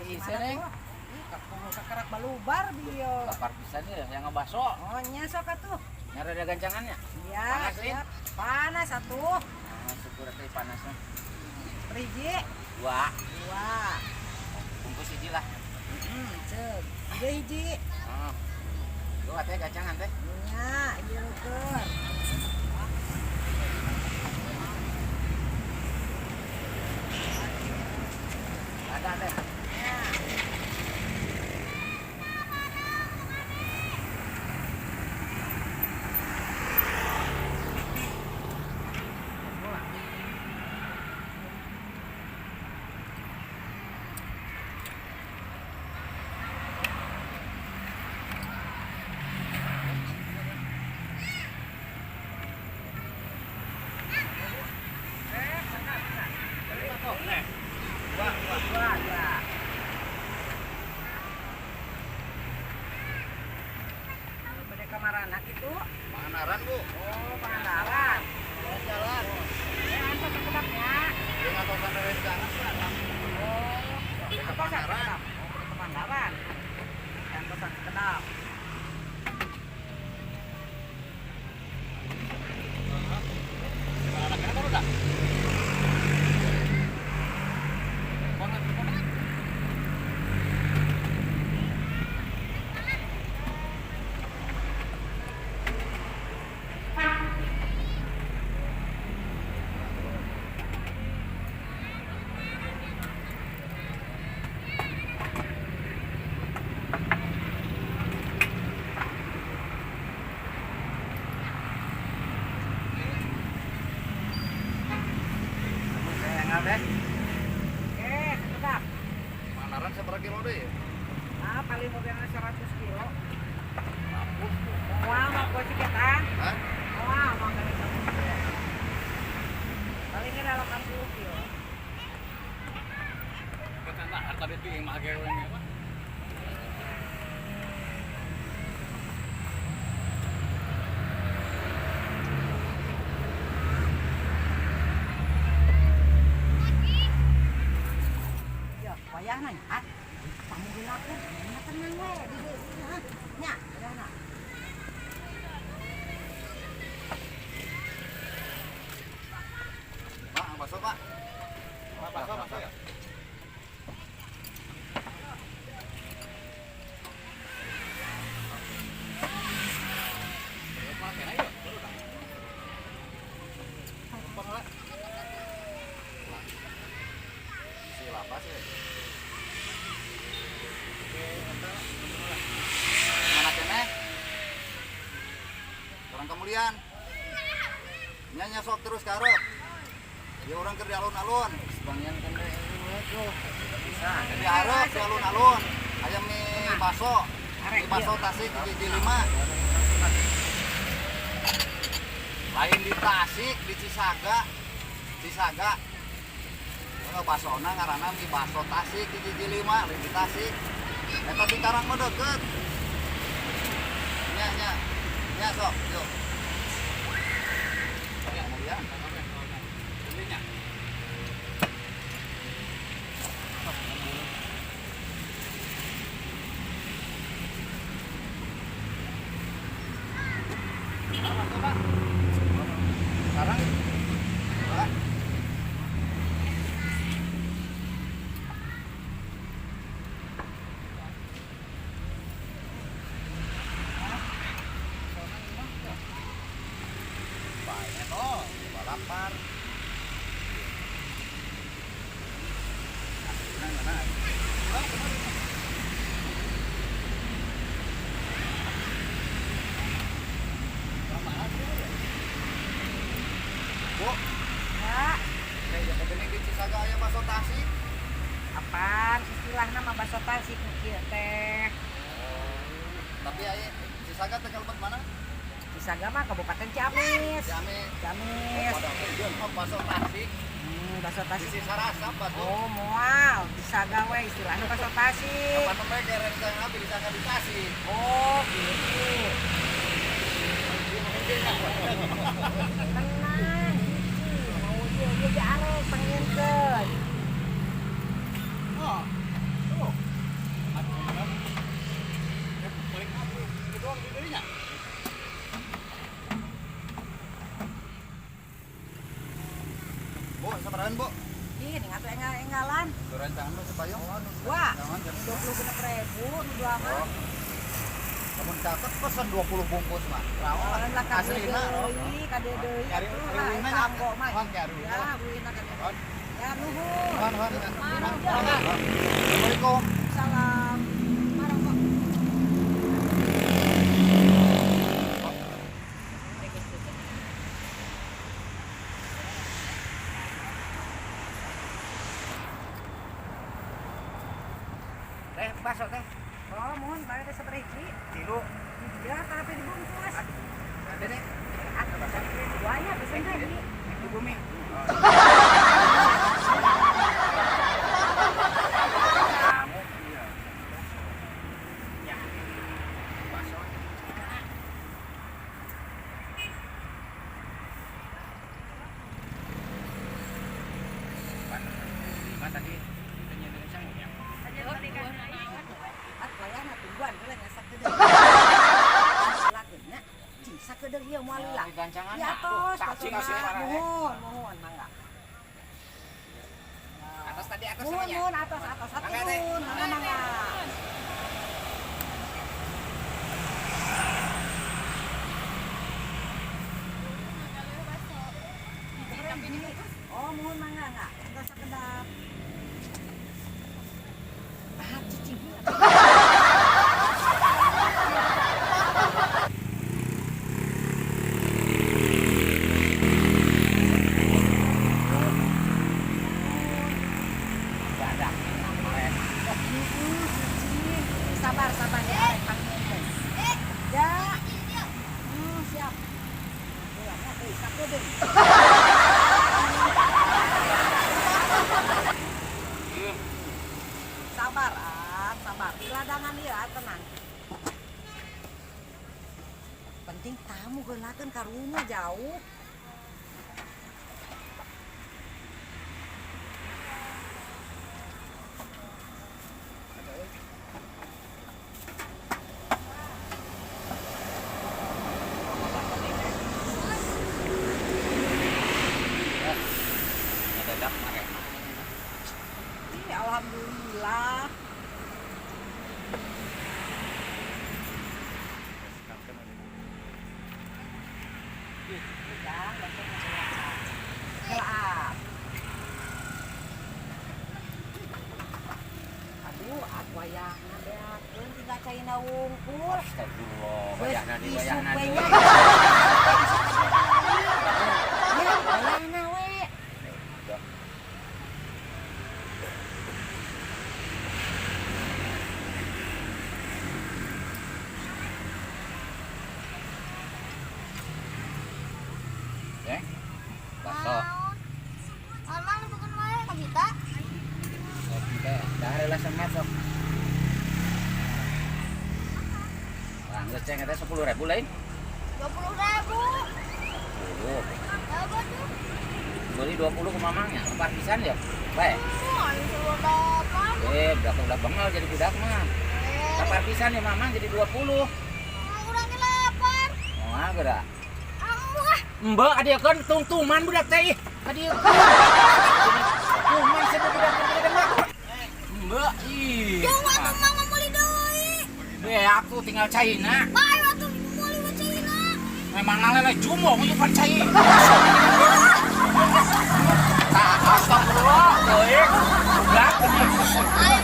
Isi, Neng. Kakerak balubar bio. Lapar pisan ya yang ngebaso. Oh nya sok atuh. Nyari ada gancangannya. Iya, Panas, Lin? siap. Panas atuh. Nah, syukur teh panasnya. Hiji, Dua. dua. Bungkus hiji lah. Ceuk. Ieu hiji. Heeh. Dua teh gancangan teh. Nya, ieu keur. Ada teh. Nya. Dua, dua. Dua, dua. Bade kamarana kitu? Pangandaran, Bu. Oh, Pangandaran. Jalan-jalan. Eh, antos sakedapnya. Dia ngatosan dari sekarang, Oh, Ke antosan Pangandaran. sakedap. Oh, ke Pangandaran. Antosan sakedap. Saya ngal teh. Oke, sakedap. Pangandaran seberapa kilo deh? Ah, paling mobilnya 100 kilo. Wah, mau gua ciketan. Hah? Wah, mau kali 100 kilo. Palingnya 80 kilo. Ya, wayahna nya. Ah, panggil aku. Nya tenang we di dieu. Hah? Nya, wayahna. Pak, bakso, Pak. Pak, bakso, bakso ya? Isi lapas ya. Mana keneh? Orang kemuliaan. Nya sok terus karo. Ya orang keur di alun-alun. Sebangian kan teh tuh. Bisa. Di hareup di alun-alun. Aya mie baso. Mie baso Tasik hiji lima. Lain di Tasik, di Cisaga. Cisaga. Oh, basona ngaranna mie baso Tasik hiji lima, lain di Tasik. Eta di Karang mah deket. Nya nya. Nya sok, yuk. Kemuliaan. Sekarang Pak. Banyak oh, balapan. Mana? Bu, Ya, kayak gini di Cisaga aya bakso Tasik. apaan istilahna mah baso Tasik nu kieu teh. Tapi aya Cisaga teh kalebet mana? Cisaga mah Kabupaten Ciamis. Ciamis. Ciamis. Oh, bakso Tasik. Bakso Tasik. Bisi sarasap batu. Oh, moal Cisaga we istilahna bakso Tasik. Kapan tempe keren kang abi disangka di Tasik. Oh, gitu. Tenang, hiji. Mau ieu ieu ge arek panginkeun. Oh. Tuh. Bayaran, Bu. Ih, nih atuh enggal-enggalan. Rencangan Bu sepayung. Wah, Jangan, jangan. 26.000 nu dua mah. Oh. Lamun caket pesen 20 bungkus mah. Oh, lah kade Aslina, oh. deui, kade deui Cari atuh lah uina eta nya. anggo mah. Hon, cari uina. Ya, uina kade. Hon. Ya, nuhun. Hon, hon. Marah, Assalamualaikum. Salam. Marah kok. Teh bakso teh. Oh, mohon bayar teh sabaraha hiji. Tilu. Ya, tapi dibungkus. Ada deh. Ah, duanya pesen teh ini. Di bumi. Kamu. Ya. Bakso. Lima tadi kita nyetir sangunya. Ah, wayahna tungguan heula nya sakedeung. Lakeun nya. Cing sakedeung ieu moal lila. Gancangan. Ya tos, Cacing tos, sih. Nuhun, nuhun mangga. Atas tadi atas Nuhun, namanya. nuhun atos atos satu Mangga, Teh. nuhun, mangga mangga. Oh, mohon mangga enggak? Enggak sakedap. Ah, cicing. Badak kemarin. Cicing. Sabar, sabar ya, arek pangneun. Ya. Siap. Pulangnya deui sakedeung. Sabar, ah, sabar. Di ladangan ieu ah, tenang. Penting tamu geulakeun ka rumah jauh. Ngedadak kemarin. Ih, alhamdulillah. Ujang, bentuknya gelap. Aduh, atuh wayahna beakeun tinggal caina wungkul. Astagfirullah. Geus Wayahna di isuk wayahna we di. nya. Ya, wayahna we. Teh. Bakso. Emang bukan wae ka kita? Teh, dah heula sama sok. Wah, geus ceng eta 10.000 lain. 20.000. 10. Berapa tuh? Beli 20 ke mamangnya, lempar pisan ya. Bae. Oh, aing 8. Eh, budak udah bengal jadi budak mah. Lapar pisan ya mamang jadi 20. Urang ge lapar. Moal geura. Amuh ah. Mbak adiekeun tungtungan budak teh ih. Adiekeun. Tuman sih budak teh mah. Mbak ih. Jauh atuh mah meuli deui. Beak tuh tinggal caina. Bae atuh meuli we caina. Memang ngalele jumo ngunyupan cai. Tak astagfirullah, teuing. Budak. Aing